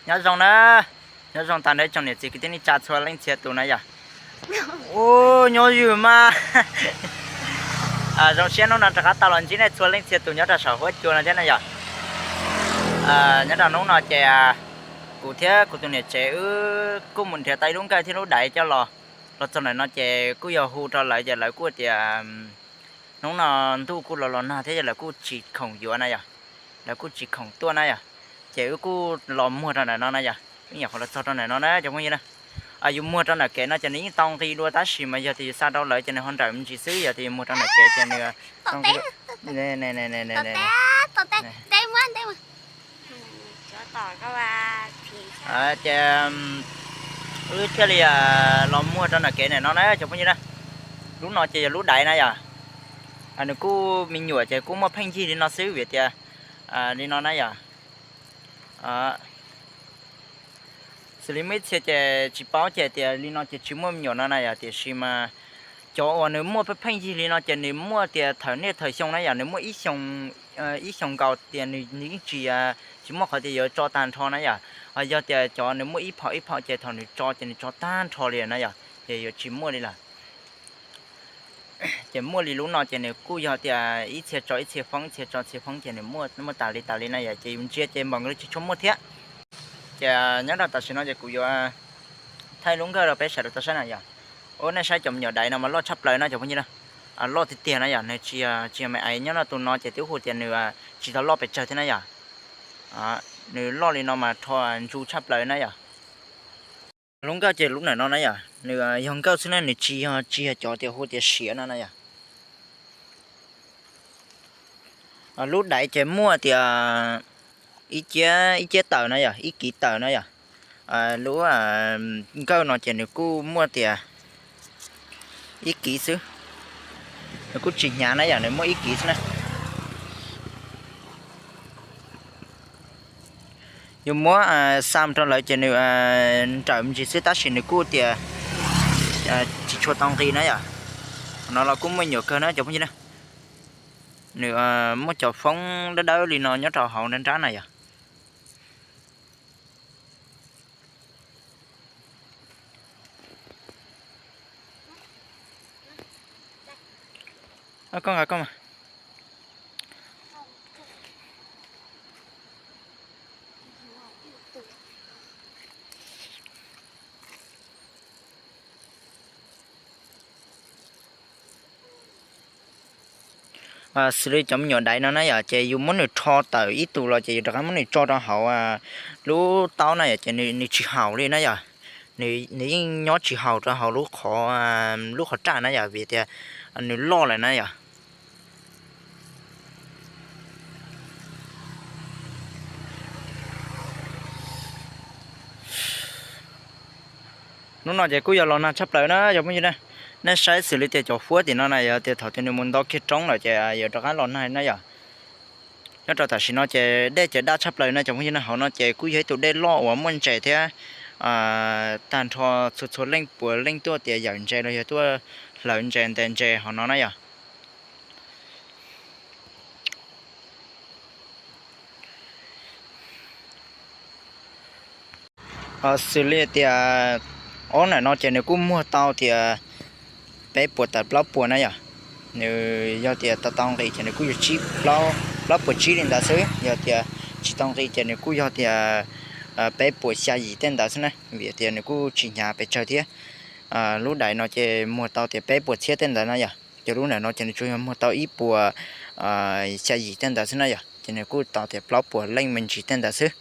Nyob zoo na, nyob zoo tag nrho tsoom niam txiv kwv tij neej tsa txhua leej txhia tus na yom. U, nyob zoo mas. Zoo siab hnub no rov qab tau los ntsib nej txhua leej txhia tus nyob rau saum huab cua no thiab na yom. Nyob rau hnub no ces kuv thiab kuv tus niam tsev wb kuj mus nrhiav tau ib lub nkawj thiab lub daiv coj los. Los txog ntawm no ces kuj yog hu rau lawv ces lawv kuj tias hnub no ntuj kuj los los nag thiab ces lawv kuj tsis khoom yuav na yom. Lawv kuj tsis khoom tuaj na yom. Ces wb kuj los muag rau ntawm no na yom. Wb nyuam qhuav los txog rau ntawm no na cov phooj ywg na. Yus muag rau ntawm kev no ces nws yeej tau nqi dua tab sis mas yog tias yus xa rau lawv ces nws ho nrawm me ntsis xwb, yog tias yus muag rau ntawm kev ces nws tau nqi dua. Ces wb thiaj li los muag rau ntawm kev ntawm no na cov phooj ywg na. Lub no ces yog lub daiv na yom. Nws kuj me nyuam ces kuj muaj pheej yig li no xwb vim tias li no na yom. Xws li muaj ib txhia ces tsis paub ces tias li no ces tsis muaj me nyuam no na yom, tiam sis mas cov uas nws muaj pheej pheej yig li no ces nws muaj tias thawm niaj thawm xyoo na yom, nws muaj ib xyoo, ib xyoo nkaus tias nws yeej tsis, tsis muaj qhov tias yuav tso tag nrho na yom. Yog tias cov nws muaj ib phom ib phom ces thaum nws tso ces nws tso tag nrho li na yom, ces yuav tsis muaj li lawm. Ces muaj li lub no ces nws kuj yog tias ib txhia tso ib txhia foob, ib txhia tso txhia foob ces nws muaj, muaj tas li tas li na yom, ces yus ntsia ces npaum nkaus li tsis tshua muaj thiab. Ces nyob rau tam sim no ces kuv yuav thaij lub nkawj rau peb sawv daws tau saib na yom. Ua nej saib cov me nyuam daiv no mas loj tshaj plaws na cov phooj ywg na. Loj tiag tiag na yom, nws tsis, tsis yog me aiv, nyob rau tus no ces twb hu tias nws tsis tau loj pes tsawg thiab na yom. Nws loj li no mas rho ntsu tshaj plaws na yom. Lub nkawj ces lub ntawm no na yom, nws yog nkawj xwb na, nws tsis yog, tsis yog cov tias hu tias siav no na yom. Lub daiv ces muaj tias ib ciab, ib ciab tawm na yom, ib kiv tawm na yom. Lub nkawj no ces nws kuj muaj tias ib kiv xwb, nws kuj tsis hnyav na yom, nws muaj ib kiv xwb na. Yus muab xa rau lawv ces nws nrawm me ntsis xwb tab sis nws kuj tias tsis tshua tau nqi na yom. No los kuj muaj nyuam kawg na cov phooj ywg na. Nws muaj cov foob dawb dawb li no nyob rau hauv nrab nrab na yom. Koj nqa koj mas. Xws li cov me nyuam daiv no na yom, ces yus muab nws rho tawm ib tug los ces yus rov qab muab nws tso rau hauv lub taub na yom, ces nws tsis haum li na yom. Nws yeej nyob tsis haum rau hauv lub qhov, lub qhov raj na yom, vim tias nws loj lawm na yom. Hnub no ces kuj yog los nag tshaj plaws na cov phooj ywg na. Nej saib xws li tias cov huab tim no na yog tias thaum tias nws mus nto kiag roob lawm ces yuav rov qab los nag na yom. Nyob rau tam sim no ces dej ces daj tshaj plaws na cov phooj ywg na. Hauv no ces kuj yog ib tug dej loj uas muaj ntses thiab, tag nrho txhua txhua leej puav leej tuaj tias yawm ntses los yog tuaj hlawv ntses ntes ntses hauv no na yom. Xws li tias ob ntawm no ces nws kuj muag tau tias peb puas tawm plaub puas na yom. Nws yog tias tau tau nqi ces nws kuj yog tsib, plaub puas tsib li ntawd xwb, yog tias tsis tau nqi ces nws kuj yog tias peb puas xya yim tej ntawd xwb na, vim tias nws kuj tsis hnyav pes tsawg thiab. Lub daiv no ces muag tau tias peb puas txhiab tej ntawd na yom, ces lub ntawm no ces nws tsuas yog muag tau ib puas xya yim tej ntawd xwb na yom, ces nws kuj tau tias plaub puas leej me ntsis tej ntawd xwb.